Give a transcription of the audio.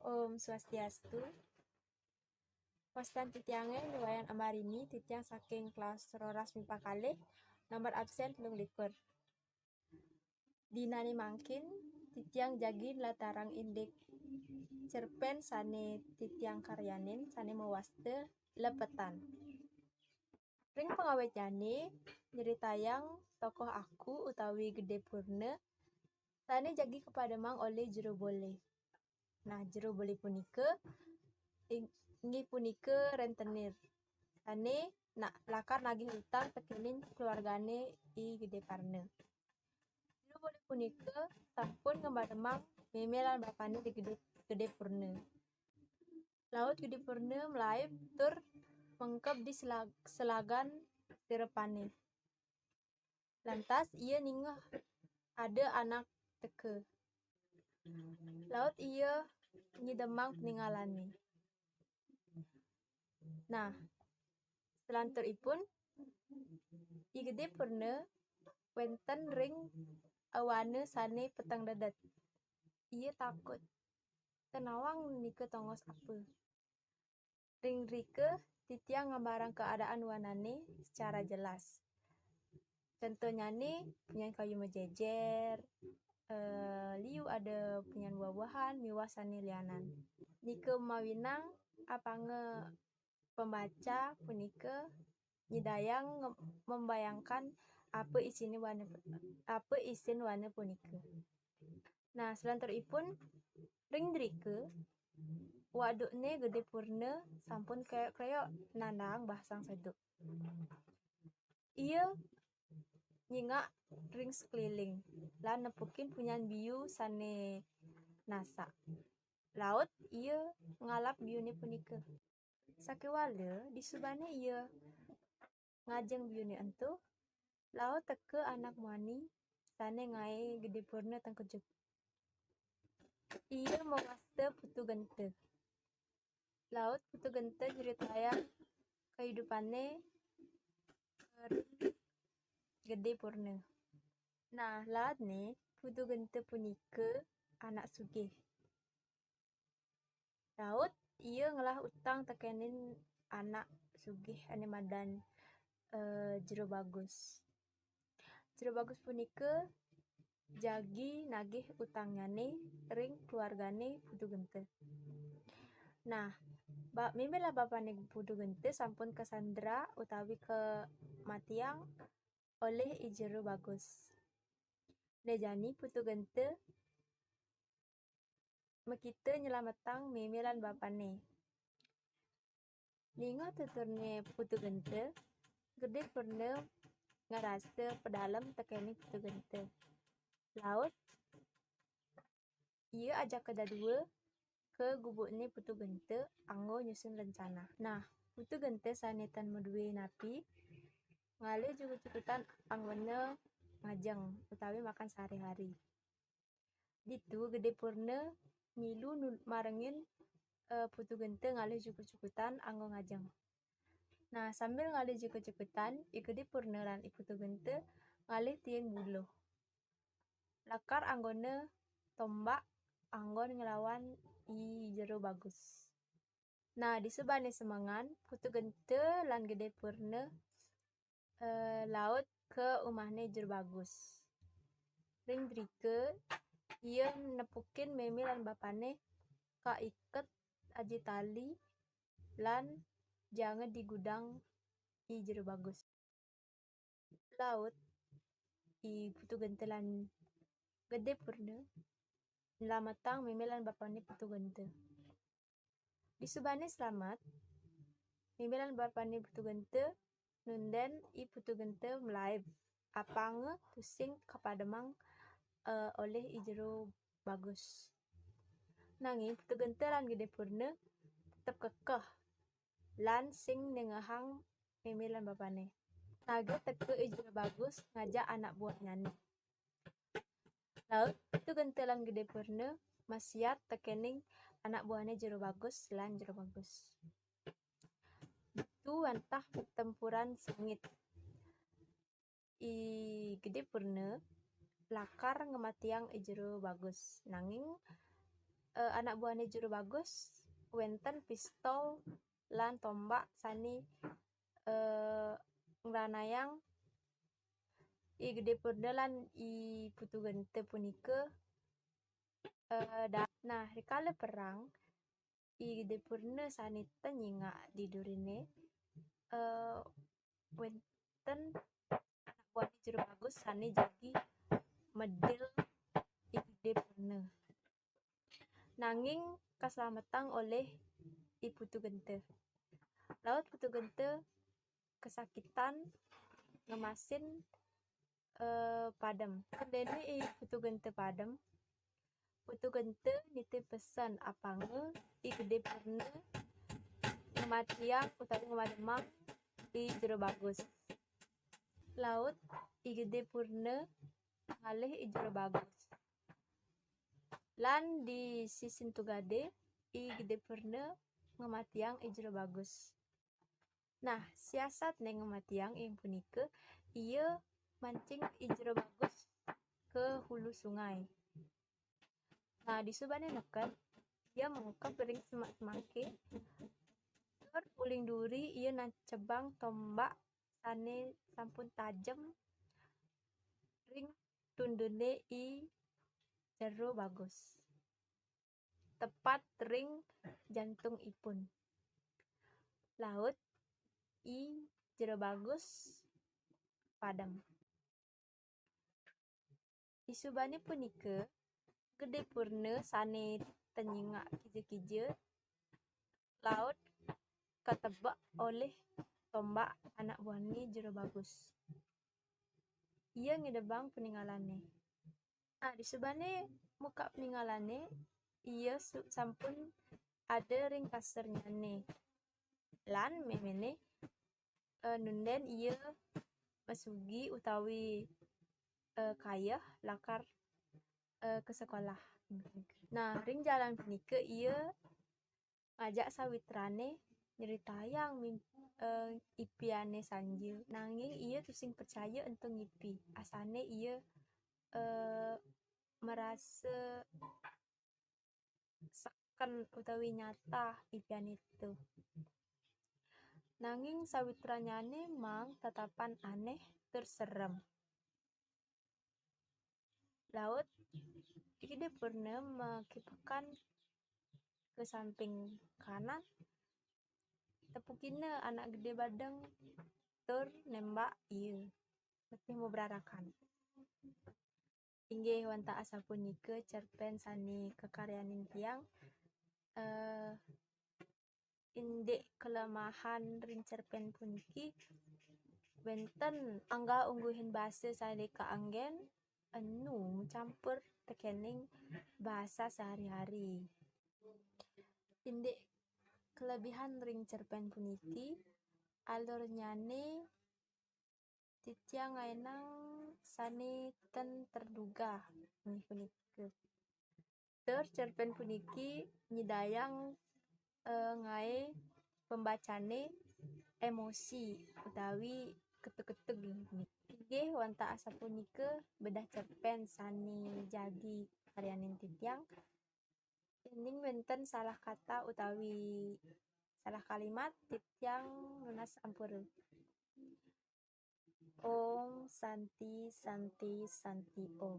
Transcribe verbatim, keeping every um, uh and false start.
Om Swastiastu. Wastan titiange Nuwayan Amarini, titiang saking kelas roras mipa kalih, nomor absen telung likur. Dinane mangkin, titiang jagi nlatarang indik cerpen sane titiang karyanin, sane mawasta Lepetan. Ring pangawitnyane, nyritayang tokoh aku utawi Gede Purna sane jagi kapademang olih Jero Bole. Nah, Jero Bole punika ing-, inggih punika rentenir sane na-, lakar nagih utang tekening keluargane I Gede Purna. Jero Bole punika sampun ngapademang meme lan bapane di Gede, Gede Purna. Laut Gede Purna malaib tur mengkeb di selag-, selagan sirepane. Lantas ia ningeh ada anak teka. Laut ia nyidemang paningalane. Nah, selanturipun, I Gede Purna wenten ring awana sane peteng dedet. Ia takut. Ten nawang nika tongos apa. Ring rika, titiang ngambarang keadaan wanane secara jelas. Contohnyane, punyan kayu majejer, eh, liu ada punyan buah-buahan, miwah sane lianan. Nika mawinang apanga pembaca punika nyidayang nge-, membayangkan apa isine wana, apa isin wana punika. Nah, selanturipun ring drika, wadukne Gede Purna sampun kreyok-kreyok nandang basang seduk. Ia nyingak ring sekeliling lan nepukin punyan biu sane nasak. Laut ia ngalap biune punika. Sakewala disubane ia ngajeng biune ento, laut teka anak muani sane ngae Gede Purna tengkejut. Ia mawasta Putu Genta. Laut Putu Genta nyritayang kahidupane ring Gede Purna. Nah, lautne Putu Genta punika anak sugih. Laut ia ngelah utang tekenin anak sugih ane madan, eh, Jero Bagus. Jero Bagus punika jagi nagih utangnyane ring keluargane Putu Genta. Nah, ba-, meme lan bapane Putu Genta sampun kasandra utawi kamatiang olih I Jero Bagus. Nah, jani Putu Genta makita nyelametang meme lan bapane. Ningeh tuturne Putu Genta, Gede Purna ngrasa pedalem tekening Putu Genta. Laut ia ajaka dadua ka gubukne Putu Genta anggo nyusun rencana. Nah, Putu Genta sane tan madue napi, ngalih jukut-jukutan anggona ngajeng utawi makan sehari-hari. Ditu Gede Purna milu nu-, marengin, eh, Putu Genta ngalih jukut-jukutan anggo ngajeng. Nah, sambil ngalih jukut-jukutan, I Gede Purna lan I Putu Genta ngalih tiing buluh. Lakar anggona tombak anggon nglawan I Jero Bagus. Nah, disubane semengan, Putu Genta lan Gede Purna, eh, laut ka umahne Jero Bagus. Ring drika, ia nepukin meme lan bapane kaiket aji tali lan janga di gudang I Jero Bagus. Laut, I Putu Genta lan Gede Purna nyelametang meme lan bapane Putu Genta. Disubane selamet, meme lan bapane Putu Genta nunden I Putu Genta malaib, apanga tusing kapademang, eh, olih I Jero Bagus. Nanging Putu Genta lan Gede Purna tetep kekeh lan sing ningehang meme lan bapane. Naga teka I Jero Bagus ngajak anak buahnyane. Laut Putu Genta lan Gede Purna masiat tekening anak buahne Jero Bagus lan Jero Bagus. Ditu wantah pertempuran sengit. I Gede Purna lakar ngamatiang I Jero Bagus. Nanging, eh, anak buahné Jero Bagus, wénten pistol lan tombak sané, eh, ngranayang I Gedé Purna lan I Putu Genta punika, eh, da-, nah, rikala perang, I Gedé Purna sané ten nyingak di duriné, eh, wénten anak buahné Jero Bagus sané jagi medil I Gedé Purna. Nanging kaslametang olih I Putu Genta. Laut Putu Genta kasakitan ngemasin, eh, padem. Déné I Putu Genta padem, Putu Genta nitih pesen apanga I Gedé Purna ngamatiang utawi ngamademang I Jero Bagus. Laut I Gedé Purna ngalih I Jero Bagus. Lan di sisin tugadé, I Gedé Purna ngamatiang I Jero Bagus. Nah, siasatné ngamatiang inggih punika, ia mancing I Jero Bagus ke hulu sungai. Nah, disubané neked, ia mengkeb ring semak-semaké. Tur uling duri ia nancebang tombak sané sampun tajem ring tunduné I Jero Bagus, tepat ring jantungipun. Laut I Jero Bagus padem. Disubané punika, Gedé Purna sané ten nyingak kija-kija, laut katebek olih tombak anak buahné Jero Bagus. Ia ngidebang paningalané. Nah, disubané mukak paningalané, ia su-, sampun ada ring kasurnyané. Lan méméné, eh, nundén ia masugi utawi, eh, kayeh lakar, eh, ka sekolah. Nah, ring jalan punika ia ngajak sawitrané nyritayang mim-, eh, ipiané sanja. Nanging ia tusing percaya ento ngipi. Asané ia, eh, merasa seken utawi nyata ipiané to. Nanging sawitranyané maang tatapan anéh tur serem. Laut I Gedé Purna makipekan ke samping kanan, tepukina anak gedé badeng tur nembak ia. Letih mabrarakan. Inggih wantah asapunika cerpén sané kakaryanin tiang. Eh, indik kelemahan ring cerpén puniki, wénten anggah-ungguhing basa sané kaanggén enu macampur tekéning basa sehari-hari. Indik kelebihan ring cerpén puniki, alurnyané titiang ngaénang sané ten terduga, inggih punika. Tur cerpén puniki nyidayang, eh, ngaé pembacané emosi utawi ketug-ketug, inggih punika. Inggih wantah asapunika bedah cerpén sané jagi karyanin titiang. Yéning wénten salah kata utawi salah kalimat, titiang nunas ampura. Om Santi, Santi, Santi Om.